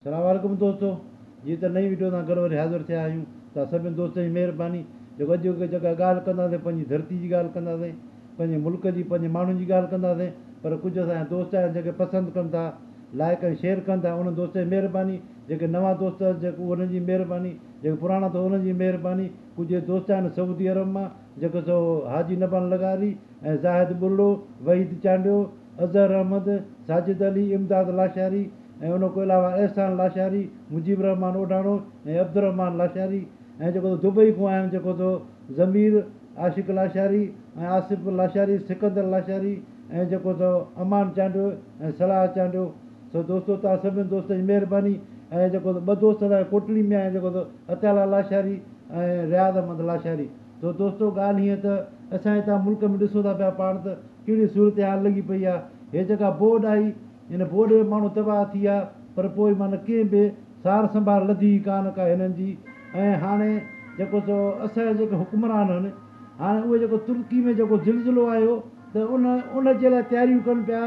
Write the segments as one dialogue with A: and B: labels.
A: سلام عليڪم دوستو جي ته نئين وڊيو سان گڏ وري حاضر ٿيا آهيون توهان سڀني دوستن جي مهرباني جيڪو اڄ جيڪا ڳالهه ڪنداسين پنهنجي ڌرتي جي ڳالهه ڪنداسين پنهنجي ملڪ جي پنهنجي ماڻهن جي ڳالهه ڪنداسين پر ڪجهه اسان جا دوست آهن جيڪي پسند ڪن ٿا لائڪ ۽ شيئر ڪن ٿا انهن دوستن جي مهرباني جيڪي نوان دوست جيڪو انهن جي مهرباني جيڪي پراڻا دوست انهن جي مهرباني ڪجهه دوست آهن سعودي عرب مان جيڪو سو حاجي نبان لغاري ۽ زاهد ٻرڙو وحيد چانڊيو اظهر احمد ساجد علي امداد لاشاري ۽ ان کان علاوه احسان لاشاري، مجيب الرحمان اوڍاڻو ۽ عبدالرحمان لاشاري ۽ جيڪو سو دبئي کان آيا آهن جيڪو سو ضمير عاشق لاشاري ۽ آصف لاشاري، سڪندر لاشاري ۽ جيڪو سو امان چانڊيو ۽ صلاح چانڊيو سو دوستو توهان سڀني دوستن جي مهرباني ۽ جيڪو سو ٻه دوست اسان جا ڪوٽڙي ۾ آهن جيڪو سو عطاالله لاشاري ۽ رياض احمد لاشاري سو دوستو ڳالهه هيئن ته اسان هتان ملڪ ۾ ڏسو ٿا پيا پاڻ ته ڪهڙي صورتحال لڳي پئي آهي هي جيڪا بورڊ آئي هن ٻوڏ ۾ ماڻهو تباهه ٿي ويا پر پوء معنيٰ ڪنهن به سار سنڀال لڌي ئي ڪانه ڪا هنن جي ۽ هاڻي جيڪو سو اسان جا جيڪي حڪمران هن هاڻي اهي جيڪو ترڪي ۾ جيڪو زلزلو آيو ته ان ان جي لاء تياريون ڪن پيا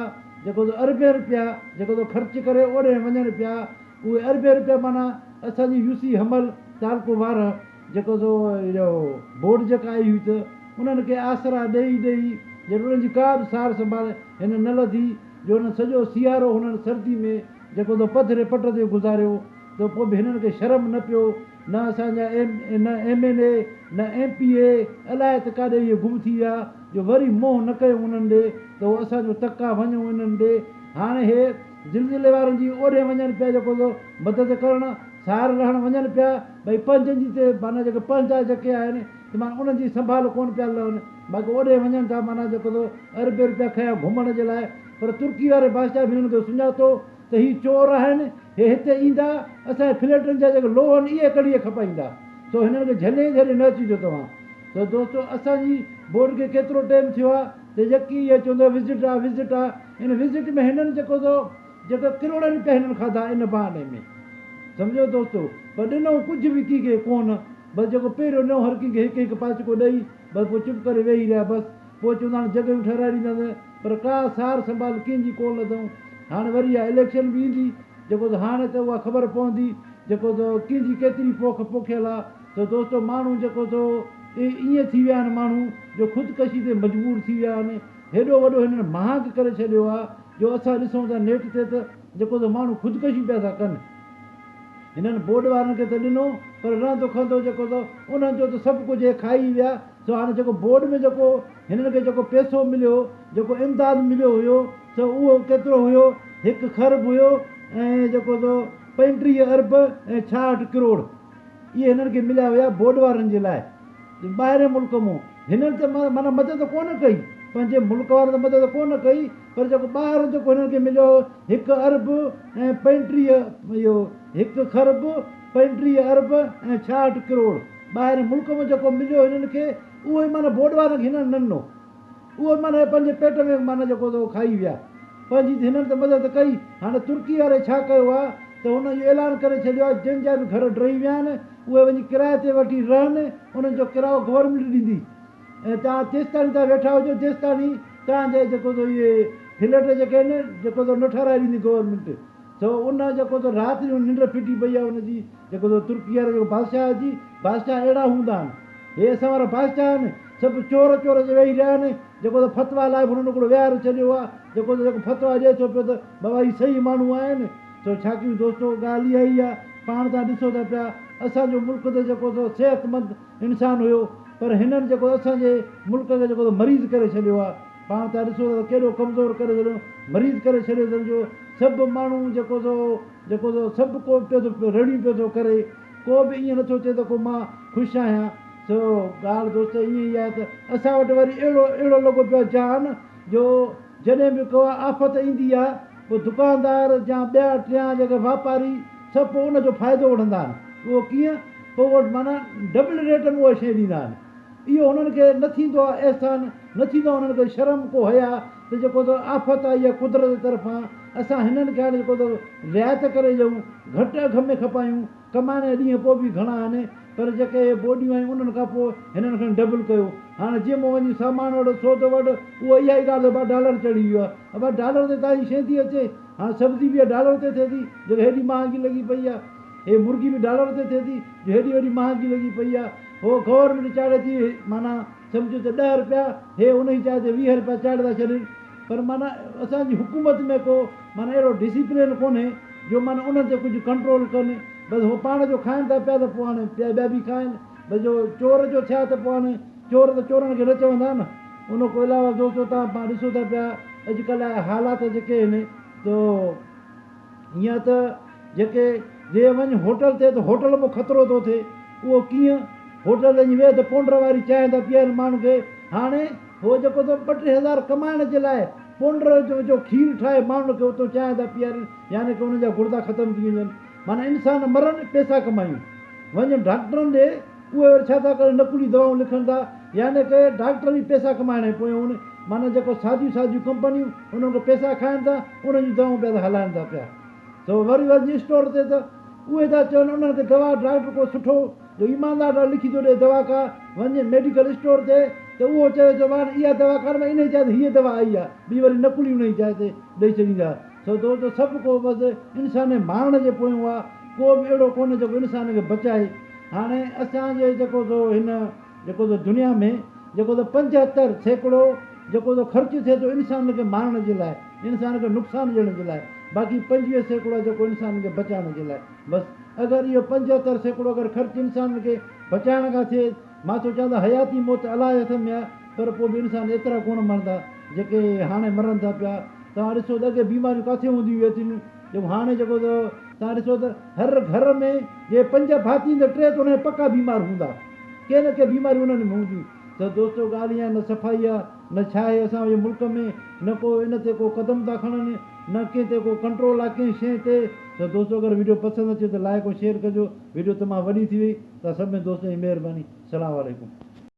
A: جيڪو سو اربين رپيا جيڪو سو خرچ ڪري اوڏي وڃن پيا اهي اربين رپيا معنيٰ اسان جي يوسي حمل تعلقو وارهه جيڪو سو اهو بورڊ جيڪا آئي هئي ته انهن کي آسرا ڏيئي ڏيئي جڏهن انهن جي ڪا به سار سنڀال هن نه لڌي جو هنن سڄو سيارو هنن سردي ۾ جيڪو سو پڌري پٽ تي گذاريو ته پوء به هنن کي شرم نه پيو نه اسان جا ايم نه ايم اين اي نه ايم پي اي الائي ته ڪاڏي اهي گم ٿي ويا جو وري منهن نه ڪيو انهن ڏي ته هو اسان جو تڪ آ وڃون انهن ڏي هاڻي هي زلزلي وارن جي اوڏي وڃن پيا جيڪو سو مدد ڪرڻ سار لهڻ وڃن پيا ڀئي پنهنجن جي ته معنيٰ جيڪي پنهنجا جيڪي آهن ته معنيٰ انهن جي سنڀال ڪونه پيا لهن باقي اوڏي وڃن ٿا معنيٰ جيڪو سو اربين رپيا کنيا گهمڻ جي لاء پر ترڪي واري بادشاهه به هنن کي سڃاتو ته هي چور آهن هي هتي ايندا اسان جي فليٽن جا جيڪي لوهه آهن اهي ڪڍي کپائيندا سو هنن کي جهلي جهلي نه اچجو توهان سو دوستو اسان جي بورڊ کي ڪيترو ٽيم ٿيو آهي ته يڪي اهي چوندو وزٽ آ وزٽ آ ان وزٽ ۾ هنن جيڪو سو جيڪو ڪروڙين رپيا هنن کاڌا ان بهاني ۾ سمجهيو دوستو پر ڏنو ڪجهه به ڪنهن کي ڪونه بس جيڪو پهريون ڏنو هر ڪنهن کي هڪ هڪ پاچڪو ڏئي بس پوء چپ ڪري ويهي رهيا بس پوء چوندا هاڻي جڳهيون ٺهرائي ڏينداسين پر ڪا سار سنڀال ڪنهن جي ڪونه لڌئون هاڻي وري اها اليڪشن به ايندي جيڪو ته هاڻي ته اها خبر پوندي جيڪو ته ڪنهن جي ڪيتري پوک پوکيل آ ته دوستو ماڻهو جيڪو سو ائين ٿي ويا آهن ماڻهو جو خودڪشي تي مجبور ٿي ويا آهن هيڏو وڏو هنن مهانگ ڪري ڇڏيو آ جو اسان ڏسون ٿا نيٽ تي ته جيڪو سو ماڻهو خودڪشي پيا ٿا ڪن. هنن بورڊ وارن کي ته ڏنو پر رهندو کهندو جيڪو سو انهن جو ته سڀ ڪجهه هي کائي ويا سو هاڻي جيڪو بورڊ ۾ جيڪو هنن کي جيڪو پئسو مليو جيڪو امداد مليو هيو سو اهو ڪيترو هيو هڪ کرب هيو ۽ جيڪو سو 35 ارب ۽ 66 ڪروڙ اهي هنن کي مليا هيا بورڊ وارن جي لاء ٻاهرين ملڪ مون هنن ته معنيٰ مدد ڪونه ڪئي پنهنجي ملڪ وارن ته مدد ڪونه ڪئي پر جيڪو ٻاهر جيڪو هنن کي مليو هو هڪ ارب ۽ 35 اهو هڪ کرب 35 ارب ۽ 66 ڪروڙ ٻاهرين ملڪ مان جيڪو مليو هنن کي اهو ئي معنيٰ بورڊ وارن کي هنن نه ڏنو اهو معنيٰ پنهنجي پيٽ ۾ معنيٰ جيڪو سو کائي ويا. پنهنجي ته هنن ته مدد ڪئي. هاڻي ترڪي واري ڇا ڪيو آهي ته هن اهو اعلان ڪري ڇڏيو آهي جن جا به گهر ڊهي ويا آهن اهي وڃي ڪرائي تي وٺي رهن انهن جو ڪرايو گورنمينٽ ڏيندي ۽ توهان تيستاڻي توهان ويٺا هجو جيستاڻي توهان جا جيڪو سو اهي فليٽ جيڪي آهن جيڪو سو نه ٺهرائي ڏيندي گورنمينٽ. سو ان جيڪو سو رات جو ننڊ ڦٽي پئي آهي ان جي جيڪو سو ترڪي واري جيڪو بادشاهه جي بادشاهه اهڙا هوندا آهن. هي اسان وارا بادشاهه آهن، سڀ چور چور جي ويهي رهيا آهن، جيڪو ته فتويٰ لاء به هنن هڪڙو ويهاري ڇڏيو آهي، جيڪو ته جيڪو فتويٰ ڏئي ٿو پيو ته بابا هي صحيح ماڻهو آهن، سو ڇا ڪيون دوستو ڳالهه اها ئي آهي، پاڻ توهان ڏسو ٿا پيا اسان جو ملڪ ته جيڪو سو صحتمند انسان هيو پر هنن جيڪو اسان جي ملڪ کي جيڪو سو مريض ڪري ڇڏيو آهي، پاڻ توهان ڏسو ٿا ته ڪيڏو ڪمزور ڪري ڇڏيو مريض ڪري ڇڏيو اٿن جو سڀ ماڻهو جيڪو سو جيڪو سو سڀ ڪو پيو ٿو رڙيون پيو ٿو ڪري. ڪو به ائين نٿو چئي ته ڪو مان خوش آهيان. سو ڳالهه دوست ائين ئي آهي ته اسان وٽ وري اهڙو اهڙو لڳو پيو آهي جهان جو جڏهن به ڪا آفت ايندي آهي پوء دڪاندار يا ٻيا ٽيان جيڪي واپاري سڀ پوء ان جو فائدو وٺندا آهن. اهو ڪيئن؟ پوء اهو معنيٰ ڊبل ريٽ ۾ اها شيء ڏيندا آهن. اهو هنن کي نه ٿيندو آهي احسان، نه ٿيندو آهي هنن کي شرم ڪو حياء ته جيڪو ته آفت آئي آهي قدرت جي طرفان اسان هنن کي هاڻي جيڪو ته رعايت ڪري ڏيون، گهٽ اگهه ۾ کپايون، ڪمائڻ جا ڏينهن پوء به گهڻا آهن پر جيڪي اهي ٻوڏيون آيون انهن کان پوء هنن کڻي ڊبل ڪيو. هاڻي جيئن مون وڃي سامان وٺ، سودو وٺ، اهو اها ئي ڳالهه ته ابا ڊالر چڙهي ويو آهي. ابا ڊالر تي توهان جي شيء ٿي اچي. هاڻ سبزي به ڊالر تي ٿئي ٿي جيڪا هيڏي مهانگي لڳي پئي آهي. هي مرغي به ڊالر تي ٿئي ٿي جو هيڏي وڏي مهانگي لڳي پئي آهي. هو گورنمينٽ چاڙهي ٿي معنيٰ سمجهو ته ڏهه رپيا هي انهي جاء تي 20 رپيا چاڙهي ٿا ڇڏين پر معنيٰ اسان جي حڪومت ۾ ڪو معنيٰ اهڙو ڊسيپلين ڪونهي جو معنيٰ انهن تي ڪجهه ڪنٽرول ڪن بس هو پاڻ جو کائن ٿا پيا ته پوء هاڻي ٻيا به کائن بس جو چور جو ٿيا ته پوء هاڻي چور ته چورن کي نه چوندا نه ان کان علاوه دوستو توهان پاڻ ڏسو ٿا پيا اڄڪلهه حالات جيڪي آهن تو يا ته جيڪي جي وڃ هوٽل تي ته هوٽل مان خطرو ٿو ٿئي اهو ڪيئن هوٽل تي وڃي ويهه ته پونڊر واري چانهه ٿا پيارين ماڻهن کي هاڻي هو جيڪو ته ٻه ٽي هزار ڪمائڻ جي لاء پونڊر جو کير ٺاهي ماڻهن کي اتو چانهه ٿا پيارين يعني ڪه انهن جا گڙدا ختم ٿي وڃن معنيٰ انسان مرن پئسا ڪمايون وڃ ڊاڪٽرن ڏي اهي وري ڇا ٿا ڪرن نقلي دوائون لکن ٿا يعني ڪه ڊاڪٽر به پئسا ڪمائڻ جي پويان آهن معنيٰ جيڪو ساديون ساديون ڪمپنيون انهن کان پئسا کائن ٿا انهن جون دوائون پيا ٿا هلائن ٿا پيا سو وري وڃ اسٽور تي ته اهي ٿا چون انهن کي دوا ڊاڪٽر ڪو سٺو جو ايماندار ڊاڪٽر لکي ٿو ڏي دوا ڪا وڃ ميڊيڪل اسٽور تي ته اهو چوي ٿو ڀاڻ اها دوا ڪانه پر انهي جاء تي هيء دوا آئي آهي ٻي وري نقلي انهي جاء تي ڏئي ڇڏيندا سو دوستو سڀ ڪو بس انسان مارڻ جي پويون آهي ڪو به اهڙو ڪونهي جيڪو انسان کي بچائي هاڻي اسان جي جيڪو سو هن جيڪو سو دنيا ۾ جيڪو سو 75% جيڪو سو خرچ ٿئي ٿو انسان کي مارڻ جي لاء انسان کي نقصان ڏيڻ جي لاء باقي 25% آهي جيڪو انسان کي بچائڻ جي لاء بس اگر اهو 75% اگر خرچ انسان کي بچائڻ کان ٿئي مان ٿو چوان ته حياتي موت الله جي هٿ ۾ آهي پر پوء به انسان ايترا ڪونه مرندا جيڪي هاڻي مرن ٿا پيا توهان ڏسو ته اڳي بيماريون ڪاٿي هونديون هيون ايتريون جيڪو هاڻي جيڪو ته توهان ڏسو ته هر گهر ۾ جي پنج ڀاتي آهن ته ٽي ته ان ۾ پڪا بيمار هوندا ڪي نه ڪي بيماريون انهن ۾ هونديون ته دوستو ڳالهه اها نه صفائي آهي نه ڇا آهي اسان جي ملڪ ۾ نه ڪو ان تي ڪو قدم ٿا کڻن نه ڪنهن تي ڪو ڪنٽرول آهي ڪنهن شيء تي ته دوستو اگر ويڊيو پسند اچي ته لائڪ ۽ شيئر ڪجو ويڊيو تمام وڏي ٿي وئي ته سڀني دوستن جي مهرباني سلام عليڪم.